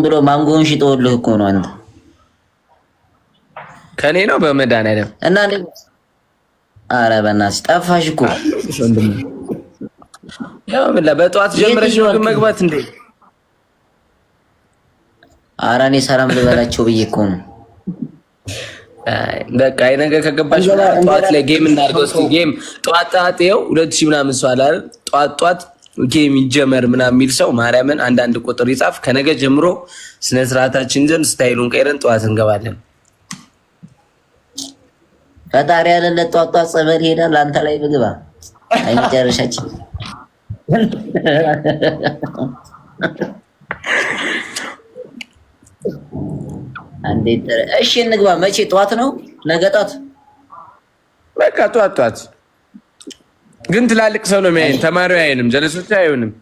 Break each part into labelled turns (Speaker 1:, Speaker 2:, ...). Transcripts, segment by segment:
Speaker 1: ብሎ ማንጎን ሽጦልህ እኮ ነው አንተ።
Speaker 2: ከኔ ነው በመድኃኒዓለም
Speaker 1: እና ኧረ በእናትሽ ጠፋሽ እኮ።
Speaker 2: ያው ምን በጠዋት ጀምረሽ ነው መግባት እንዴ?
Speaker 1: ኧረ እኔ ሰላም ልበላቸው ብዬ እኮ ነው።
Speaker 2: በቃ አይ ነገር ከገባሽ ጠዋት ላይ game እናድርገው እስኪ። Game ጠዋት ጠዋት ይኸው 2000 ምናምን ሰው አለ አይደል? ጠዋት ጠዋት game ይጀመር ምናምን የሚል ሰው ማርያምን አንዳንድ ቁጥር ይጻፍ። ከነገ ጀምሮ ስነ ስርዓታችን ይዘን style ኡን ቀይረን ጠዋት እንገባለን።
Speaker 1: ፈጣሪ ያለለት ጠዋት ጠዋት ጸበል ይሄዳል። አንተ ላይ ምግባ አይ መጨረሻችን። እንዴት? እሺ እንግባ። መቼ? ጠዋት ነው? ነገ ጠዋት?
Speaker 2: በቃ ጠዋት ጠዋት። ግን ትላልቅ ሰው ነው የሚያይን፣ ተማሪው አይንም፣ ጀለሶች አይሆንም።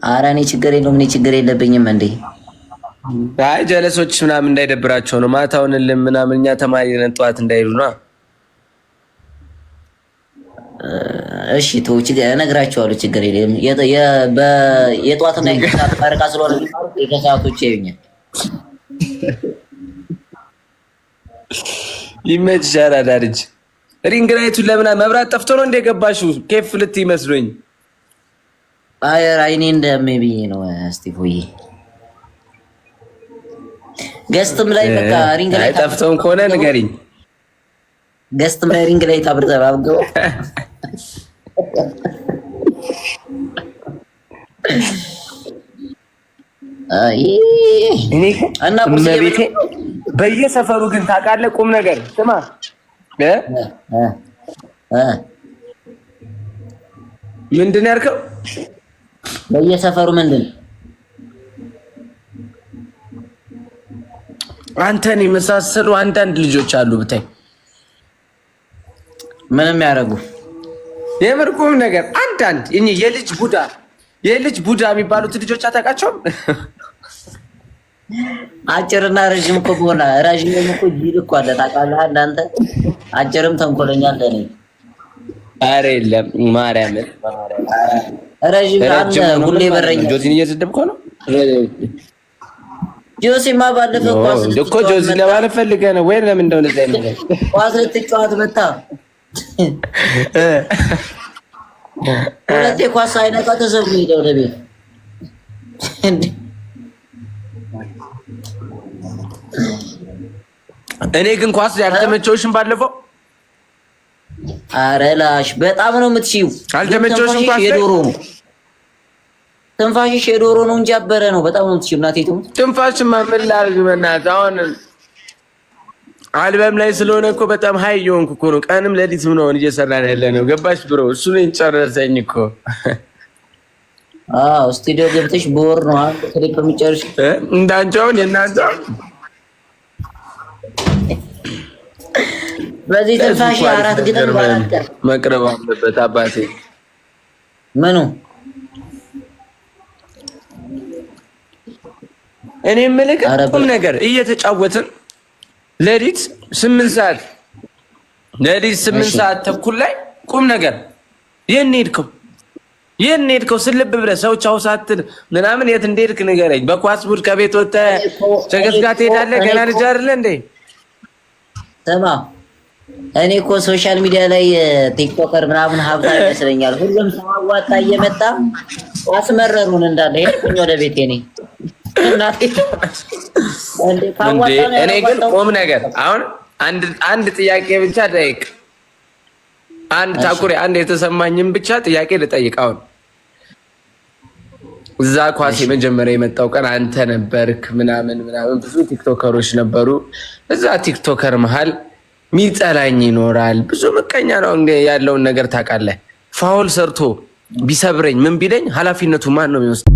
Speaker 1: ኧረ እኔ ችግር የለውም፣ እኔ ችግር የለብኝም። እንዴ
Speaker 2: አይ ጀለሶች ምናምን እንዳይደብራቸው ነው። ማታውን እልም ምናምን እኛ ተማሪ ነን ጠዋት እንዳይሉ ነው።
Speaker 1: እሺ ተው፣ ችግር እነግራቸዋለሁ። ችግር የለም። የጠዋትና የከሰዓት ፈረቃ ስለሆነ የሚማሩት የከሰዓቶች ያዩኛል።
Speaker 2: ይመችሻል። አዳርጅ ring light ኡን ለምን መብራት ጠፍቶ ነው እንደ ገባሽው? ኬፍ ልት ይመስሉኝ።
Speaker 1: አይ አይኔ እንደሜ ብዬ ነው። እስጢፎዬ guest ም ላይ በቃ ring light
Speaker 2: ጠፍቶን ከሆነ ንገሪኝ።
Speaker 1: Guest ም ላይ ring light አብርተህ አብገው።
Speaker 2: እና እመቤቴ በየሰፈሩ ግን ታውቃለህ፣ ቁም ነገር ስማ፣ ምንድን ያልከው?
Speaker 1: በየሰፈሩ ምንድን
Speaker 2: አንተን የመሳሰሉ አንዳንድ ልጆች አሉ ብታይ
Speaker 1: ምንም ያደርጉ
Speaker 2: የምር ቁም ነገር አንዳንድ የልጅ ቡዳ የልጅ ቡዳ የሚባሉት ልጆች አታውቃቸውም?
Speaker 1: አጭርና ረዥም እኮ በሆነ ረዥም እኮ ጅል እኮ አለ ታውቃለህ። እናንተ አጭርም ተንኮለኛ አለ። እኔ
Speaker 2: ኧረ የለም ማርያምን
Speaker 1: ረዥም አለ ሁሌ በረኛ።
Speaker 2: ጆሲን እየሰደብከው ነው።
Speaker 1: ጆሲማ ባለፈው ኳስ
Speaker 2: እኮ ጆሲ ለማለት ፈልገህ ነው ወይ ለምን እንደሆነ እዛ ነገር
Speaker 1: ኳስ ልትጫወት መታ ሁለቴ ኳስ አይነካ ተሰብሮ ሄደ ወደ ቤት።
Speaker 2: እኔ ግን ኳስ ያልተመቸውሽም ባለፈው።
Speaker 1: ኧረ ላሽ በጣም ነው የምትሽው።
Speaker 2: አልተመቸውሽም? ኳስ
Speaker 1: የዶሮ ነው ትንፋሽሽ፣ የዶሮ ነው እንጂ አበረ ነው። በጣም ነው የምትሽው። እናቴ ትሙት።
Speaker 2: ትንፋሽማ ምን ላድርግ በእናትህ፣ አሁን አልበም ላይ ስለሆነ እኮ በጣም high እየሆንኩ እኮ ነው። ቀንም ሌሊትም ነው እየሰራን ያለ ነው። ገባሽ bro? እሱ ነው ጨረሰኝ እኮ።
Speaker 1: አዎ ስቱዲዮ ገብተሽ በወር ነው አንድ ክሊፕ የሚጨርሽ።
Speaker 2: እንዳንቺ አሁን የእናንተ
Speaker 1: በዚህ ትንፋሽ አራት ግጥም በአራት ቀን
Speaker 2: መቅረብ አለበት አባቴ።
Speaker 1: ምኑ
Speaker 2: እኔ የምልህ ቁም ነገር እየተጫወትን ሌሊት 8 ሰዓት ሌሊት 8 ሰዓት ተኩል ላይ ቁም ነገር የት ነው የሄድከው? የት ነው የሄድከው? ስልብ ብለህ ሰው ቻው ሳትል ምናምን የት እንደሄድክ ንገረኝ። በኳስ ቡድ ከቤት ወጥተህ ቸገስ ጋር ትሄዳለህ። ገና ልጅ አይደለ እንዴ?
Speaker 1: ስማ እኔ እኮ social media ላይ TikToker ምናምን ሀብታም ይመስለኛል። ሁሉም ሰው አዋጣ እየመጣ አስመረሩን እንዳለ ሄድኩኝ ወደ ቤቴ። እኔ
Speaker 2: እኔ ግን ቁም ነገር አሁን አንድ ጥያቄ ብቻ ጠይቅ። አንድ ታኩሬ አንድ የተሰማኝም ብቻ ጥያቄ ልጠይቅ። አሁን እዛ ኳስ የመጀመሪያ የመጣው ቀን አንተ ነበርክ ምናምን ምናምን ብዙ TikToker ኦች ነበሩ። እዛ TikToker መሀል ሚጠላኝ ይኖራል። ብዙ ምቀኛ ነው ያለውን ነገር ታውቃለህ። Foul ሰርቶ ቢሰብረኝ ምን ቢለኝ ኃላፊነቱ ማን ነው የሚወስደው?